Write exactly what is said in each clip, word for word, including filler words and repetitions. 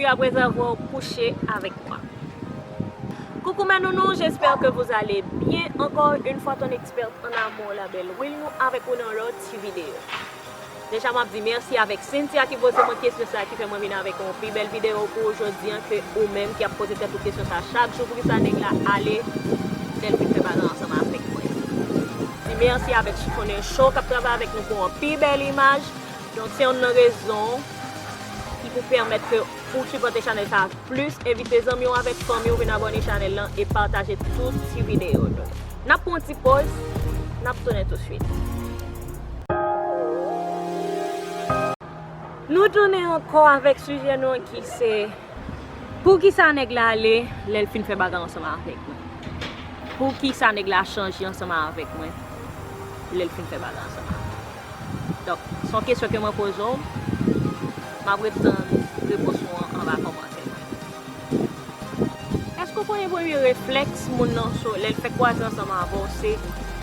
Après avoir couché avec moi. Coucou mes nounous, j'espère que vous allez bien. Encore une fois, ton experte en amour, la belle Will, nou avèk ou nan lòt ti videyo. Deja, m ap di mèsi avèk Cynthia ki poze mwen kesyon sa, ki fè mwen vin avèk yon pi bèl videyo pou ou jodi an, ke ou menm ki ap poze tèt ou kesyon sa chak jou, poukisa nèg la ale, lè l fin fè bagay ansanm avèk mwen. Di mèsi avèk Chifonnen Show k ap travay avèk nou pou yon pi bèl imaj. Donk, se youn nan rezon ki pou pèmèt ke ou sipòte chanèl sa a plis, envite zanmi w avèk fanmi w vin abòne chanèl lan e pataje tout ti videyo nou. N ap pran yon ti pòz, n ap tounen tousuit. Nou tounen ankò avèk sijè nou an ki se, poukisa nèg la ale lè l fin fè bagay ansanm avèk mwen? Poukisa nèg la chanje ansanm avèk mwen lè l fin fè bagay ansanm avèk mwen? Donk, se yon kesyon ke mwen poze w, m ap ret tann repons ou an anba kòmantè mwen. Èske w konnen premye reflèks moun nan, so, lè l fèk kwaze ansanm avè w, se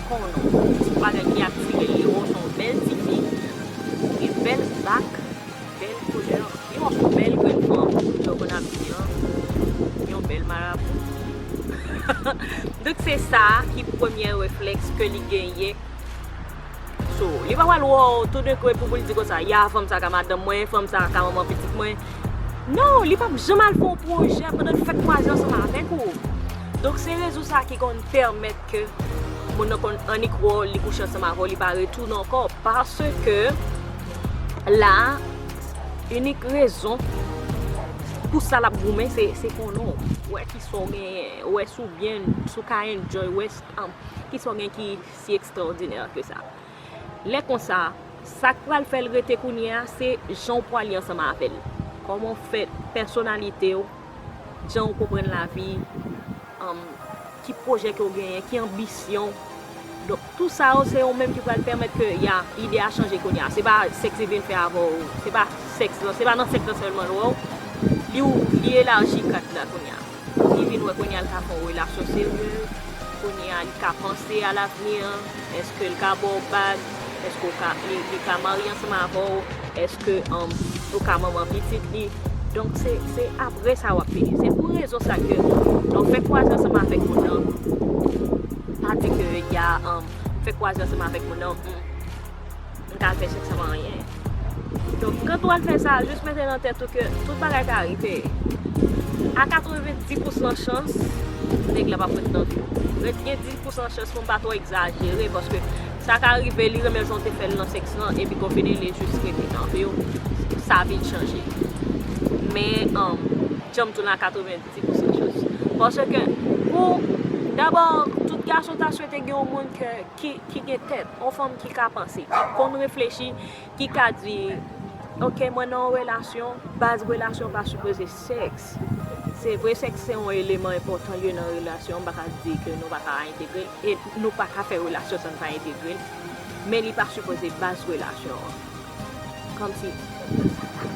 konnen w? Ti bagay ki atire l, li wè w se yon bèl tifi, ou gen bèl bak, bèl koulè, li wè w se yon bèl grenn fanm, jan w konn ap di an, yon bèl marabou. Donk, se sa ki premye reflèks ke li genyen. So, li pa pral wè w toudenkou epi pou l di konsa, ya, fanm sa ka madanm mwen, fanm sa ka manman pitit mwen. Non, li p ap janm al fè yon pwojè pandan l fèk kwaze ansanm avèk ou. Donk, se rezon sa ki konn pèmèt ke moun nan konn annik wè w, li kouche ansanm avè w, li pa retounen ankò. Paske la, inik rezon pou sa l ap goumen, se, se konnen w. Wè kisa w genyen, wè si w byen, si w ka enjoy, wè, um, kisa w gen ki si ekstraòdinè ke sa. Lè konsa, sa k pral fè l rete kounye a, se jan w pwale ansanm avè l. Kòman w fè pèsonalite w, jan w konprann lavi, um, ki pwojè ke w genyen, ki anbisyon w. Donk, tou sa yo, se yo menm ki pral pèmèt ke, ya, ide a chanje kounye a. Se pa sèks li vin fè avè w, se pa sèks lan, se pa nan sèks lan sèlman l wè w. Li, li elaji kad la kounye a. Li vin wè kounye a l ka fè yon relasyon serye, kounye a li ka panse a lavni an, èske l ka ba w bag, èske w ka, li, li ka marye ansanm avè w, èske, um, ou ka manman pitit li. Donk, se, se apre sa w ap vini. Se pou rezon sa ke lè w fèk kwaze ansanm avèk moun nan, pa di ke ya, um, fèk kwaze ansanm avèk moun nan, hmm, m ka al fè sèks ansanm anyen. Donk, kantou w al fè sa, jis mete nan tèt ou ke tout bagay ka rive. A katrevenndis pousan chans, nèg la p ap ret nan vi w. Ret gen dis pousan chans pou m pa twò egzajere, paske sa ka rive, li renmen jan w te fè l nan sèks lan, epi konfini li jis rete nan vi w. Sa vin chanje. Men, um, jan m di w la, katrevenndis pousan chans. Paske, pou, dabò, tout gason ta swete gen yon moun ke, ki, ki gen tèt, yon fanm ki ka panse, ki konn reflechi, ki ka di, ok, mwen nan yon relasyon, baz relasyon pa sipoze sèks. Se vre, sèks se yon eleman enpòtan, li ye, nan relasyon, m pa ka di ke nou pa ka entegre l, e nou pa ka fè relasyon san n pa entegre l, men li pa sipoze baz relasyon an. Kòmsi,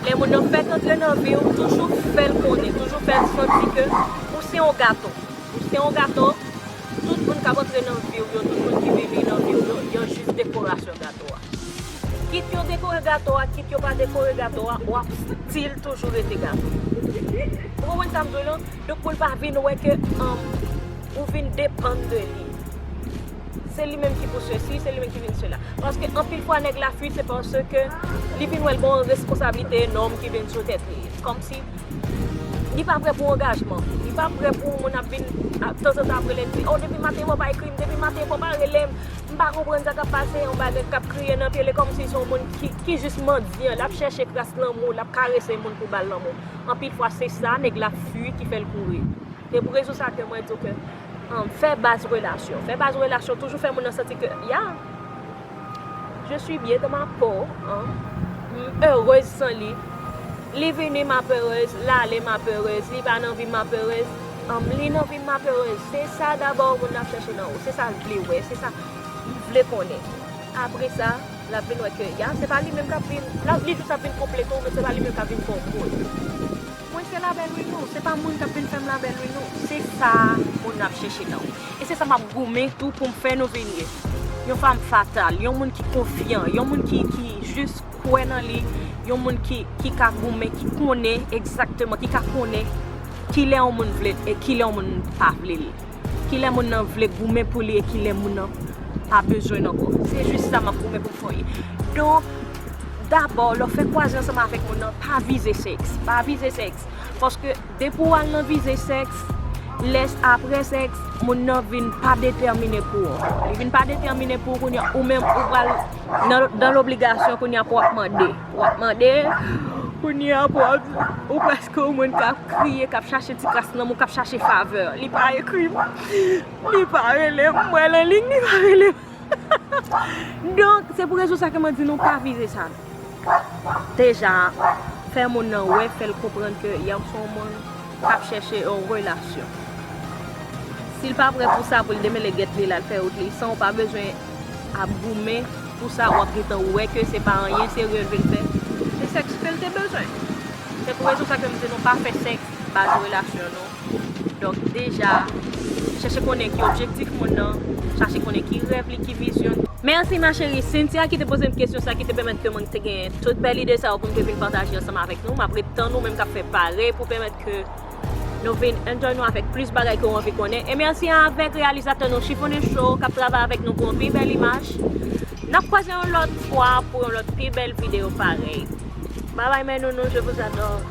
lè moun nan fèk antre nan vi w, toujou fè l konnen, toujou fè l santi ke ou se yon gato. Ou se yon gato, tout moun k ap antre nan vi w yo, tout moun ki vini nan vi w yo, yo jis dekorasyon gato a. Kit yo dekore gato a, kit yo pa dekore gato a, w ap still toujou rete gato. Ou konprann sa m di w lan? Donk, pou l pa vin wè ke, um, ou vin depann de li. Se li menm ki pou sesi, se li menm ki vin sela. Paske anpil fwa, nèg la fui, se paske li vin wè l gen yon responsablite enòm ki vin sou tèt li. Kòmsi li pa prè pou angajman. Li pa prè pou moun ap vin, ap, tanzantan ap rele l di, "Oh, depi maten, ou pa ekri m, depi maten, ou pa rele m." M pa konprann sa k ap pase, yon bagay k ap kriye nan pye l, e kòmsi se yon moun ki, ki jis mandyan, l ap chèche kras lanmou, l ap karese moun pou ba l lanmou. Anpil fwa, se sa, nèg la fui ki fè l kouri. Se pou rezon sa ke mwen di w ke, um, fè baz relasyon. Fè baz relasyon, toujou fè moun nan santi ke, ya, je suis bien dans ma peau, hein. M erez san li. Li vini, m ap erez, l ale, m ap erez, li pa nan vi m, m ap erez, um, li nan vi m, m ap erez. Se sa dabò moun nan ap chèche nan ou. Se sa l vle wè, se sa l vle konnen. Apre sa, l ap vin wè ke, ya, se pa li menm k ap vin, la, li jis ap vin konplete w, men se pa li menm k ap vin fè w moun. Mwen se labèl wi non, se pa moun k ap vin fè m labèl wi non. Se sa moun nan ap chèche nan ou. E se sa m ap goumen tou pou m fè nou vin ye. Yon fanm fatal, yon moun ki konfyan, yon moun ki, ki jis kwè nan li, Yon moun ki, ki ka goumen, ki konnen egzakteman, ki ka konnen kilè yon moun vle e kilè yon moun pa vle l. Kilè moun nan vle goumen pou li e kilè moun nan pa bezwen l ankò. Se jis sa m ap goumen pou m fè. Donk, dabò, lè w fè kwaze ansanm avèk moun nan, pa vize sèks. Pa vize sèks. Paske depi w al nan vize sèks, lè apre sèks, moun nan vin pa detèmine pou ou. Li vin pa detèmine pou ou, kounye a, ou menm, ou pral nan, dans l'obligation, kounye a, pou w ap mande. Ou ap mande, kounye a, pou w ap, ou prèske yon moun k ap kriye, k ap chache ti kras nan men w, k ap chache favè. Li pa ekri m, li pa rele m, m wè l an liy, li pa rele m. Donk, se pou rezon sa ke mwen di nou pa vize sa. Deja, fè moun nan wè, fè l konprann ke y ap se yon moun k ap chèche yon relasyon. Si l pa prè pou sa, pou l demele gèt li, l al fè wout li, san w pa bezwen ap goumen pou sa, w ap gentan wè ke se pa anyen serye l vin fè. Se sèks ke l te bezwen. Se pou rezon sa ke m di nou pa fè sèks baz relasyon nou. Donk, deja, chèche konnen ki objektif moun nan, chache konnen ki rèv li, ki vizyon. Mèsi, ma chérie. Cynthia ki te poze m kesyon sa, ki te pèmèt ke mwen te gen tout bèl ide sa yo pou m te vin pataje ansanm avèk nou. M ap ret tann ou menm k ap fè parèy pou pèmèt ke nou vin enjoy nou avèk plis bagay ke w anvi konnen. E mèsi avèk reyalizatè nou, Chifone Show, k ap travay avèk nou pou yon pi bèl imaj. N ap kwaze yon lòt fwa pou yon lòt pi bèl videyo parèy. Bye bye, mes nounous, je vous adore.